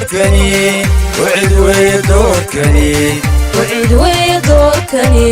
Doorkani Ucid weeye, doorkani. Ucid weeye doorkani,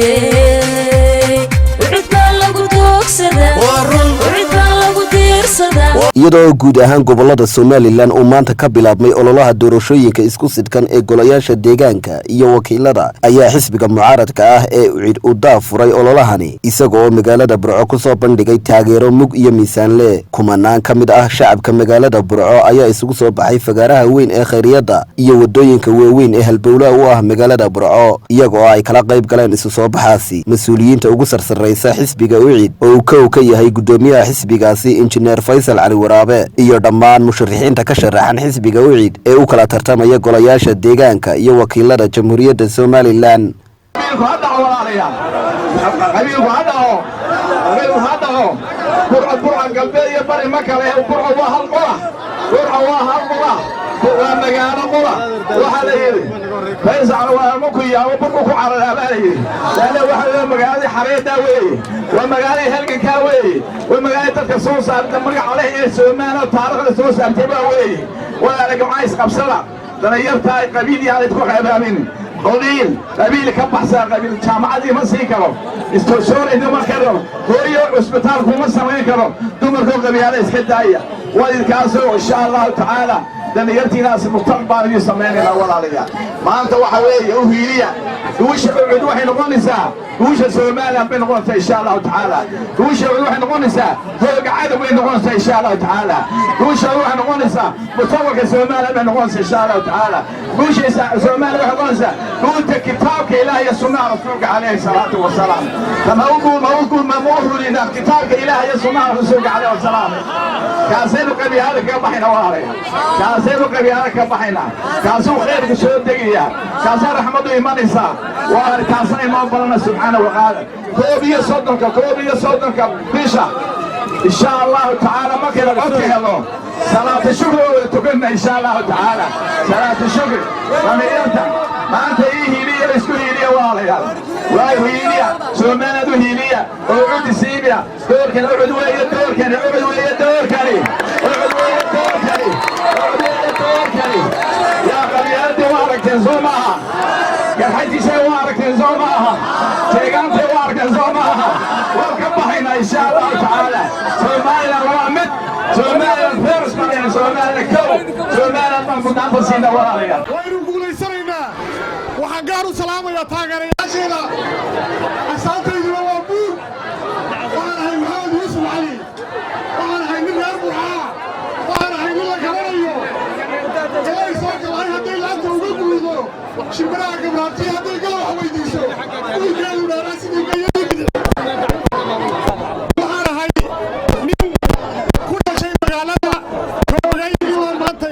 Ucid baa lagu doogsadaa. Waa run. Ucid baa lagu diirsadaa. Iyadoo guud ahaan gobolada Somaliland uu maanta ka bilaabmay ololaha doorashooyinka isku sidkan ee golayaasha deegaanka iyo wakiilada, ayaa xisbiga mucaaradka ah ee Ucid u daafuray ololahani, isagoo magaalada Burco kusoo bandhigay taageero mug iyo miisaanle. Kumanaan ka mid ah shacabka magaalada Burco ayaa isugu soo baxay fagaaraha weyn ee Khayriyadda iyo wadooyinka waaweyn ee halbowlaha u ah magaalada Burco, iyagoo ay kala qayb galeen isu soo baxaasi mas-uuliyiinta ugu sarsaraysa xisbiga Ucid, oo uu kow ka yahay guddoomiyaha xisbigaasi, Injineer Faysal Cali Waraabe, iyo dhammaan musharaxiinta ka sharaxan xisbiga Ucid ee u kala tartamaya golayaasha deegaanka iyo wakiilada Jamhuuriyadda Somaliland. Qabiilku ha dhaco, walaalayaal. Qabiilku ha dhaco, qabiilku ha dhaco. Burco, Burca galbeed iyo bari ma kale. Burco waa hal qura, Burco waa hal qura, waa magaalo qura. Waxaa la yidhi Faysal waa ma ku yaabo Burcu ku cararaa baa la yidhi. Laanna waxa weeye magaaladii xareeddaa weeye, waa magaaladii halgankaa weeye, waa magaaladii dadka soo saarta magaca leh ee Soomaaliya taariikhda soo saartay baa weeye. Walaala, gacmaha isqabsada. Dhallinyartaa, qabiil yaanad ku qeybaamin. Qabiil, qabiil ka baxsan. Qabiil jaamacadii ma siin karo, istosoorayna ma karo, hooyo cusbitaal kuma samayn karo. Dumarkoo qabiyaala iska daaya. Wadidkaasoo insha Allahu tacaala dhallinyartiinaas mustaqbal idin samaynayna. Walaalayaal, maanta waxa weeye u hiiliya. Guusha Ucud waxay noqonaysaa guusha Somaliland bay noqonaysaa, insha Allahu tacaala. Guusha Ucud waxay noqonaysaa hooga cadow bay noqonaysaa, insha Allahu tacaala. Guusha Ucud waxay noqonaysaa mustaqbalka Somaliland bay noqonaysaa, insha Allahu tacaala. Guusha Somaliland waxay noqonaysaa guulta kitaabka Ilaah iyo sunnaha Rasuulka calayhi salaatu wasalaam. Kama ugu ma ugu ma muhurina kitaabka Ilaah iyo sunnaha Rasuulka calayhi wasalaam. Kaasaynu qabyaala kaga baxayna, walaalayaal. Kaasaynu qabyaala kaga baxaynaa, kaasuu khayrku soo degayaa, kaasaa raxmaddu imanaysaa. Waa taasna inoo balana subxaana wa tacaala. 31-ka, 31-ka bisha, insha Allahu tacaala, markaynu codka helo, salaata shukri oo wada tukanna, insha Allahu tacaala, salaata shukri. Dhallinyarta maanta ii hiiliya, isku hiiliya, walaalayaal. Waa hiiliya, Soomaaliyaad u hiiliya oo Ucudi siibiya. Doorkani Ucud weeye, doorkani Ucud weeye, doorkani Ucud weeye, doorkani Ucud weeye, doorkani. Yaa qabyaaladii waa aragteen, soo maaha? Garxajisay waa aragteen, soo maaha? Jeegaantay waa aragteen, soo maaha? Waan ka baxaynaa, insha Allahu tacaala. Somaliland waa mid, Somaliland first baan, Somaliland kow, Somaliland baan mudnaanta siina, walaalayaal. Waynu guulaysanaynaa. Waxaan gaar u salaamayaa taageerayaasheeda. Asaantayduna waa buur. Waxaan ahay Maxamed Yuusuf Cali. Waxaan ahay nin reer Burcaa. Waxaan ahay nin la garanayo. Ilay soo galay hadday laanta uga guudo shimbiraha gabraartiya, hadday galax weydiiso wiilkeedu dheeraa sidii gayadii. Waxaan ahay nin ku dhashay magaalada, joogay ilaa maanta,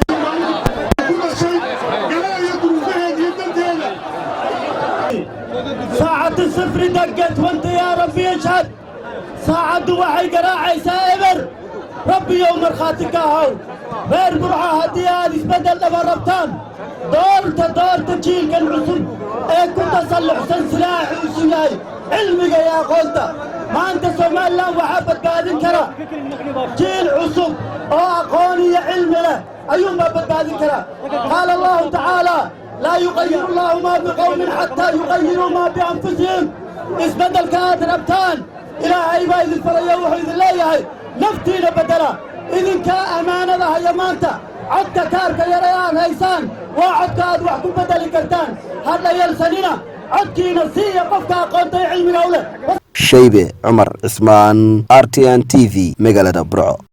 ku dhashay, garanayo duruufaheeda iyo danteeda. ساعة الصفر دقت وانت يا ربي اشهد. Saacaddu waxay garaacaysaa eber. Rabbiyow markhaati ka ahaw. Reer Burca, haddii aad isbeddel dhaba rabtaan, doorta, doorta jiilkan cusub ee ku tasalluxsan silaaxiisu yahay cilmiga iyo aqoonta. Maanta Somaliland waxaa badbaadin kara jiil cusub oo aqoon iyo cilmi leh ayuunbaa badbaadin kara. قال الله تعالى: لا يغير الله ما بقوم حتى يغيروا ما بأنفسهم. Isbeddelka aad rabtaan, Ilaahay baa idin faraya. Wuxuu idin leeyahay: naftiina beddela. Idinkaa ammaanada haya maanta. Codka kaarka yar ee aad haysaan waa codka aad wax ku beddeli kartaan. Ha dhayalsanina, codkiina siiya qofka aqoonta iyo cilmiga u leh. Shaybe Cumar Cismaan, RTN TV, magaalada Burco.